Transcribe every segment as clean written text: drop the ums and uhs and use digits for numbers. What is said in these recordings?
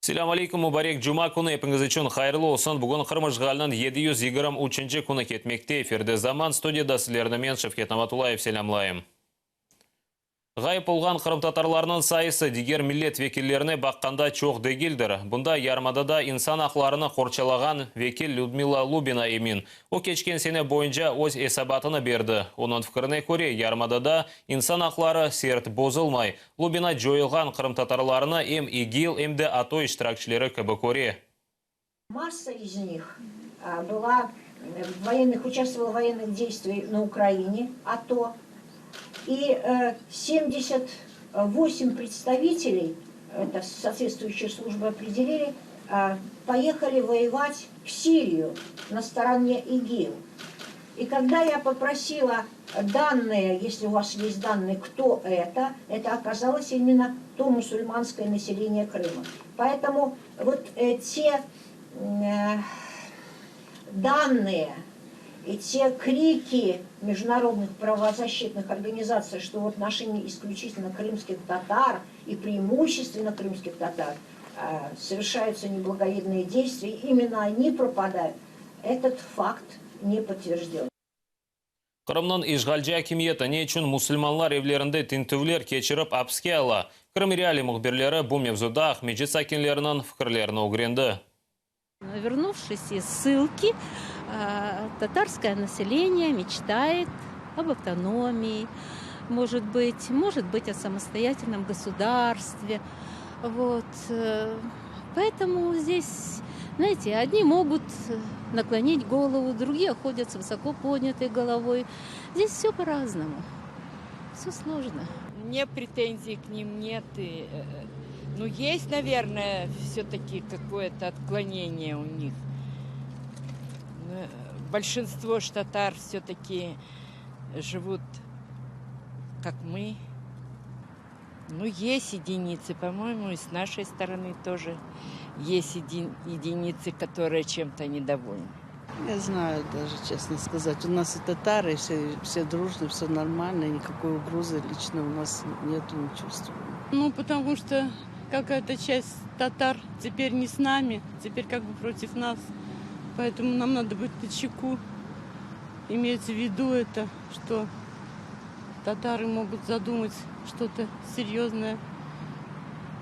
Selâm aleyküm, mubarek cuma künü epiñiz içün hayırlı olsun. Bugün Qırım işğaliniñ 723-nci künü ketmekte. Efirde Zaman, studiyada sizlerni men, Şevket Namatullayev, selâmlayım. Ğayıp olğan qırımtatarlarnıñ sayısı diger millet vekillerine baqqanda çoq degildir. Bunda yarımadada insan aqlarını qorçalağan vekil Lüdmila Lubina emin. O, keçken sene boyunca öz esabatını berdi. Onıñ fikrine köre, yarımadada insan aqları sert bozulmay. Lubina coyulğan qırımtatarlarnı em İGİL, em de ATO iştirakçileri kibi köre. Масса из них была в военных, участвовала в военных действиях на Украине, АТО. И 78 представителей, это соответствующие службы определили, поехали воевать в Сирию на стороне ИГИЛ. И когда я попросила данные, если у вас есть данные, кто это, это оказалось именно то мусульманское население Крыма. Поэтому вот те данные и те крики международных правозащитных организаций, что в отношении исключительно крымских татар и преимущественно крымских татар совершаются неблаговидные действия, именно они пропадают, этот факт не подтвержден. Qırımnıñ işğalci akimiyeti ne içün musulmanlar evlerinde tintüvler keçirip apiske ala? Krım Realii mühbirleri bu mevzuda Aqmescit sakinleriniñ fikirlerini ögrendi. Вернувшись из ссылки, татарское население мечтает об автономии, может быть, о самостоятельном государстве. Вот. Поэтому здесь, знаете, одни могут наклонить голову, другие ходят с высоко поднятой головой. Здесь все по-разному. Все сложно. Мне претензий к ним нет. И, ну, есть, наверное, все-таки какое-то отклонение у них. Но большинство ж татар все-таки живут, как мы. Ну, есть единицы, по-моему, и с нашей стороны тоже есть единицы, которые чем-то недовольны. Не знаю даже, честно сказать. У нас и татары, все, все дружно, все нормально, никакой угрозы лично у нас нету, не чувствую. Ну, потому что какая-то часть татар теперь не с нами, теперь как бы против нас. Поэтому нам надо быть начеку, иметь в виду это, что татары могут задумать что-то серьезное.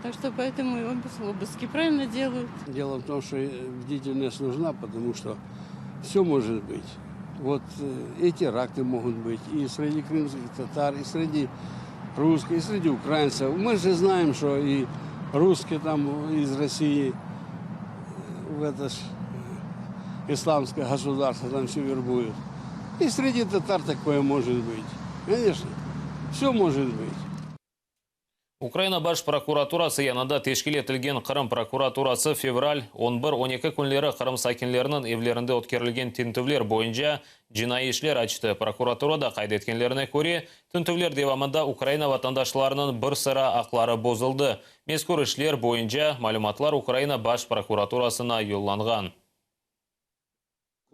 Так что поэтому и обыски правильно делают. Дело в том, что бдительность нужна, потому что все может быть. Вот и теракты могут быть и среди крымских татар, и среди русских, и среди украинцев. Мы же знаем, что и русские там из России в это ж исламское государство там все вербуют. И среди татар такое может быть. Конечно, все может быть. Ukraina Baş prokuraturası yanında teşkil etilgen Qırım prokuraturası fevral 11-12 künleri Qırım sakinleriniñ evlerinde ötkerilgen tintüvler boyunca cinaiy işler açtı. Prokuraturada qayd etkenlerine köre, tintüvler devamında Ukraina vatandaşlarınıñ bir sıra aqları bozuldı. Mezkür işler boyunca malümatlar Ukraina Baş prokuraturasına yollanğan.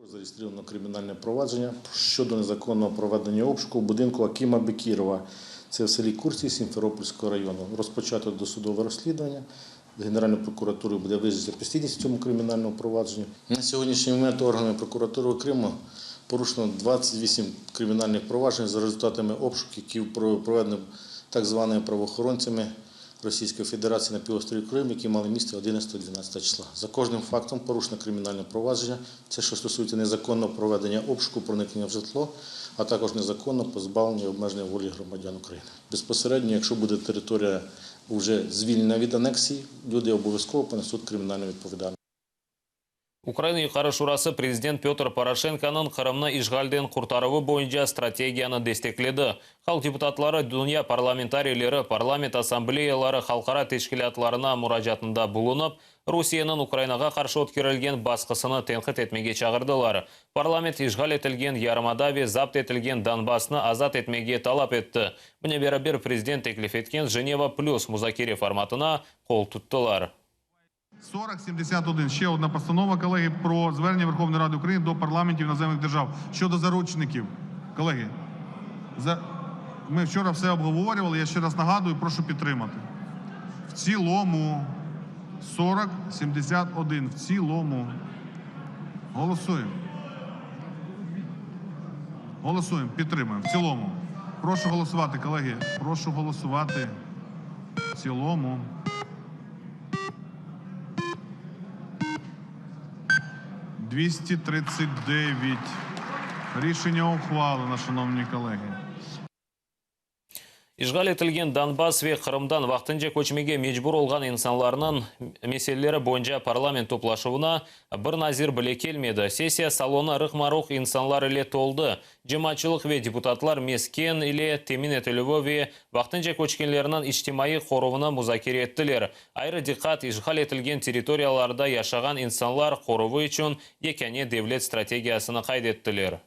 Зареєстровано кримінальне провадження щодо незаконного проведення обшуку в будинку Акіма Бекірова. Це в селі Курці Сімферопольського району. Розпочато досудове розслідування. Генеральною прокуратурою буде визначена підслідність цьому кримінальному провадженню. На сьогоднішній момент органами прокуратури Криму порушено 28 кримінальних проваджень за результатами обшуків, які проведені так званими правоохоронцями Російської Федерації на півострові Крим, які мали місце 11-12 числа. За кожним фактом порушено кримінальне провадження. Це що стосується незаконного проведення обшуку, проникнення в житло, а також незаконного позбавлення і обмеження волі громадян України. Безпосередньо, якщо буде територія вже звільнена від анексії, люди обов'язково понесуть кримінальну відповідальність. Ukraina Yuqarı Şurası prezident Petr Poroşenkonıñ Qırımnı işğalden qurtaruvı boyunca strategiyanı destekledi. Halq deputatları dünya parlamentariyleri, parlament assambleyaları, halqara teşkilâtlarına muracaatında bulunıp, Rusiyeniñ Ukrainağa qarşı ötkerilgen basqısını tenqit etmege çağırdılar. Parlament işğal etilgen yarımada ve zapt etilgen Donbasnı azat etmege talap etti. Bunen beraber prezident teklif etken Jeneva Плюс muzakere formatına qol tuttılar. 4071. Ще одна постанова, колеги, про звернення Верховної Ради України до парламентів іноземних держав щодо заручників. Колеги, за... ми вчора все обговорювали, я ще раз нагадую, прошу підтримати. В цілому. 4071 в цілому. Голосуємо. Голосуємо, підтримуємо в цілому. Прошу голосувати, колеги. Прошу голосувати в цілому. 239. Рішення ухвалено, шановні колеги. İşğal etilgen Donbass ve Qırımdan vaqtınca köçmege mecbur olğan insanlarnıñ meseleleri boyunca parlament toplaşuvına bir nazir bile kelmedi. Sessiya salonı rıqma-rıq insanlar ile toldı. Cemaatçılıq ve deputatlar mesken ile temin etilüvi ve vaqtınca köçkenlerniñ içtimaiy qoruvını muzakere ettiler. Ayrı diqqat işğal etilgen territoriyalarda yaşağan insanlar qoruvı içün yekâne devlet strategiyasını qayd ettiler.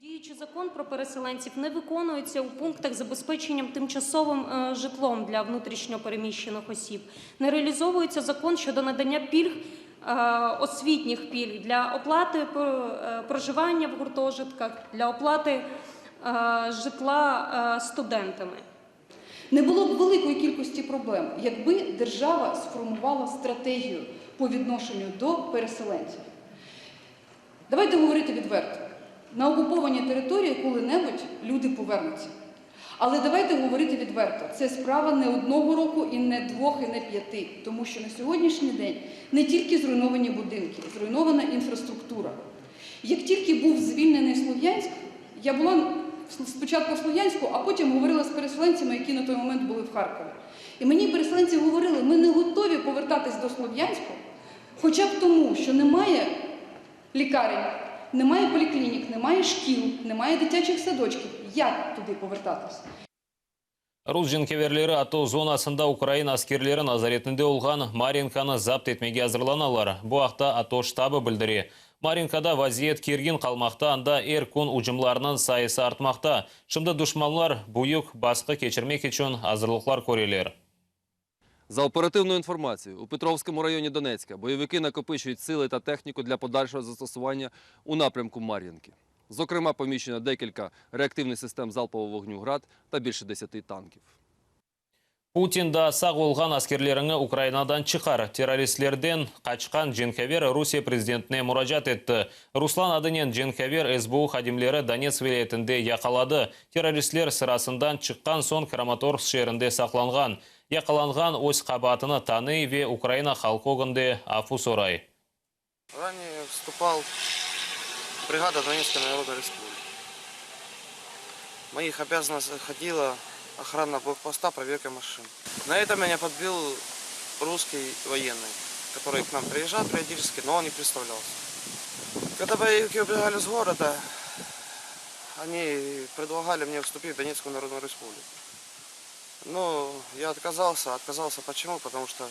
Діючий закон про переселенців не виконується у пунктах з забезпеченням тимчасовим житлом для внутрішньо переміщених осіб. Не реалізовується закон щодо надання пільг, освітніх пільг для оплати проживання в гуртожитках, для оплати житла студентами. Не було б великої кількості проблем, якби держава сформувала стратегію по відношенню до переселенців. Давайте говорити відверто. На окупованій території коли-небудь люди повернуться. Але давайте говорити відверто, це справа не одного року і не двох, і не п'яти, тому що на сьогоднішній день не тільки зруйновані будинки, зруйнована інфраструктура. Як тільки був звільнений Слов'янськ, я була спочатку в Слов'янську, а потім говорила з переселенцями, які на той момент були в Харкові. І мені переселенці говорили, ми не готові повертатись до Слов'янську, хоча б тому, що немає лікарень, немає поліклінік, немає шкіл, немає дитячих садочків. Як туди повертатись? Rus cenkeverleri ATO zonasında ukrain askerleri nazaretinde olğan Maryinkanı zapt etmege azırlanalar. Bu aqta ATO ştabı bildire. Maryinkada vaziyet kergin qalmaqta, anda er kün ücümlarnıñ sayısı artmaqta. Şimdi duşmanlar büyük basqı keçirmek içün azırlıqlar köreler. За оперативною інформацією, у Петровському районі Донецька бойовики накопичують сили та техніку для подальшого застосування у напрямку Мар'їнки. Зокрема, поміщено декілька реактивних систем залпового вогню «Град» та більше 10 танків. Putin daa sağ olğan askerleriñni Ukrainadan çıqar, terroristlerden qaçqan cenkâver Rusiye prezidentine muracaat etti. Ruslan adınen cenkâver SBU hadimleri Donetsk vilâyetinde yaqaladı. Terroristler sırasından çıqqan soñ Kramatorsk şeerinde saqlanğan. Yaqalanğan öz qabaatını tanıy ve Ukraina halqı ögünde afu soray. Ранее вступал в бригада Донецкой Народной Республики. В моих обязанностях входила охрана блокпоста, проверка машин. На этом меня подбил русский военный, который к нам приезжал периодически, но он не представлялся. Когда боевики убегали с города, они предлагали мне вступить в Донецкую Народную Республику. Но я отказался. Отказался почему? Потому что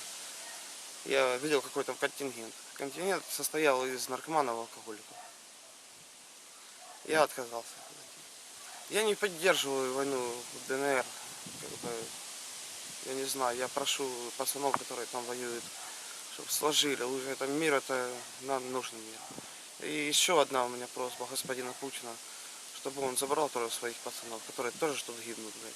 я видел какой-то контингент. Контингент состоял из наркоманов и алкоголиков. Я отказался. Я не поддерживаю войну в ДНР. Как бы, я не знаю, я прошу пацанов, которые там воюют, чтобы сложили. Уже это мир, это нам нужный мир. И еще одна у меня просьба господина Путина, чтобы он забрал тоже своих пацанов, которые тоже тут гибнут. Блядь.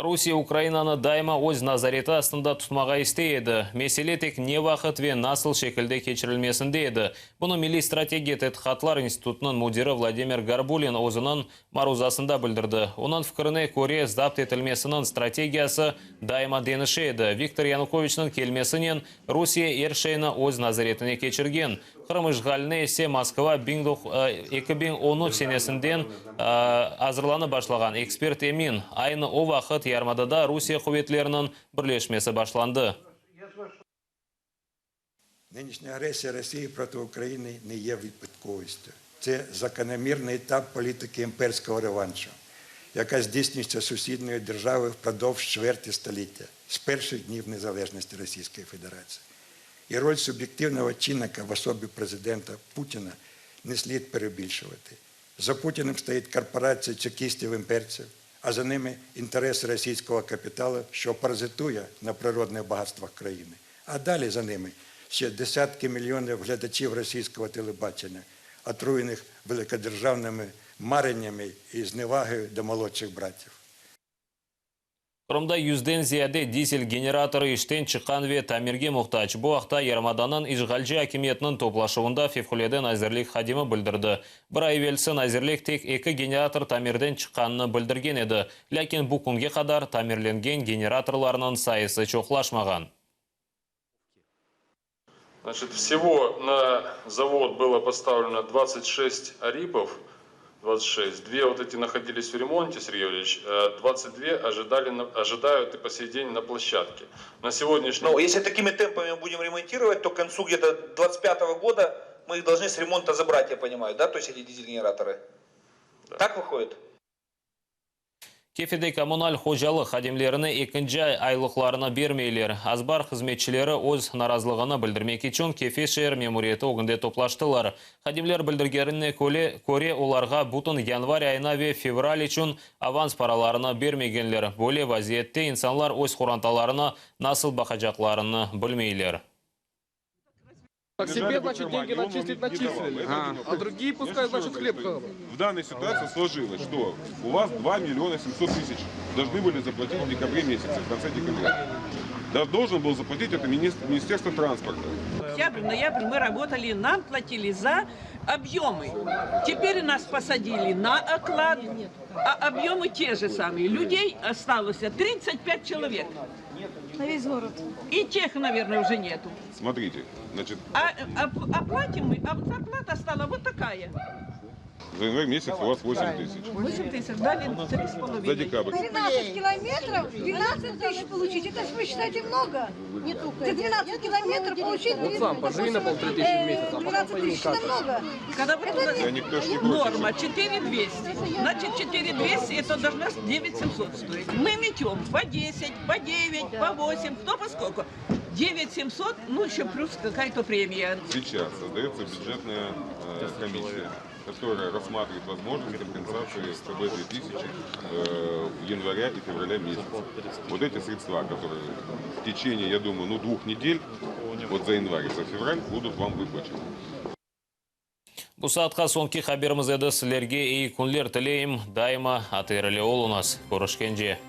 Rusiye Ukrainanı daima öz nazareti astında tutmağa istey edi. Mesele tek ne vaqıt ve nasıl şekilde keçirilmesinde edi. Bunı Milliy strategiya tedqiqatlar institutınıñ müdiri Vladimir Garbulin özüniñ maruzasında bildirdi. Onıñ fikrine köre, zapt etilmesiniñ strategiyası daima deñişe edi. Viktor Yanukoviçniñ kelmesinen Rusiye er şeyni öz nazaretine keçirgen. Qırım işğaline ise Moskva 2013 senesinden azırlanıp başlağan. Ekspert emin, aynı o vaqıt yarımadada Rusiye quvetleriniñ birleşmesi başlandı. Нинішня агресія Росії проти України не є випадковістю. Це закономірний етап політики імперського реваншу, яка здійснюється сусідньою державою впродовж чверті століття з перших днів незалежності Російської Федерації. І роль суб'єктивного чинника в особі президента Путіна не слід перебільшувати. За Путіним стоїть корпорація чекістів-імперців, а за ними інтереси російського капіталу, що паразитує на природних багатствах країни. А далі за ними ще десятки мільйонів глядачів російського телебачення, отруєних великодержавними мареннями і зневагою до молодших братів. Qırımda yüzden ziyade dizel generatorı işten çıqqan ve tamirge muhtac. Bu aqta yarımadanıñ işğalci akimiyetiniñ toplaşuvında Fevqulâde nazirlik hadimi bildirdi. Bir ay evelsi nazirlik tek eki generator tamirden çıqqanını bildirgen edi. Lâkin bu künge qadar tamirlengen generatorlarnıñ sayısı çoqlaşmağan. Значит, всего на завод было поставлено 26 арипов, 26. Две вот эти находились в ремонте, Сергей Валерьевич, 22 ожидали, ожидают и по сей день на площадке. На сегодняшний... Ну, если такими темпами будем ремонтировать, то к концу где-то 25 года мы их должны с ремонта забрать, я понимаю, да, то есть эти дизель-генераторы? Да. Так выходит? Kefede kommunal hocalıq hadimlerine ekinci ay aylıqlarını bermeyler. Azbar hızmetçileri öz narazılığını bildirmek içün Kefe şeer memuriyeti ögünde toplaştılar. Hadimler bildirgenine köre, olarğa bütün yanvar ayına ve fevral içün avans paralarını bermegenler. Böyle vaziyette insanlar öz qorantalarını nasıl baqacaqlarını bilmeyler. Так себе, значит, деньги начислить начислили, а, а другие пускай, значит, хлеб В данной ситуации сложилось, что у вас 2 миллиона 700 тысяч должны были заплатить в декабре месяце, в конце декабря. Да, должен был заплатить это Министерство транспорта. Октябрь, ноябрь мы работали, нам платили за объемы. Теперь нас посадили на оклад, а объемы те же самые. Людей осталось 35 человек. На весь город. И тех, наверное, уже нету. Смотрите, значит... А, а, а платим мы, а зарплата стала вот такая. За январь месяц у вас 8 тысяч. 8 тысяч, дали 3,5. За декабрь. 12 километров, 12 тысяч получить, это же вы считаете много? Не только. За 12 километров получить... Вот сам поживи на полторы тысячи в месяц, а потом 12 пойми тысяч как. это много. Когда вот у нас Да никто ж не против. норма 4200, значит 4200 это должна 9700 стоить. Мы метем по 10, по 9, по 8, кто по сколько. 9700, ну еще плюс какая-то премия. Сейчас создается бюджетная э, комиссия, которая рассматривает возможность компенсации КБ 2000 э, января и февраля месяца. Вот эти средства, которые в течение, я думаю, ну двух недель, вот за январь и за февраль, будут вам выплачены. Bu saatqa soñki haberimiz edi. Sizlerge eyi künler tileyim. Daima haterli oluñız. Körüşkence.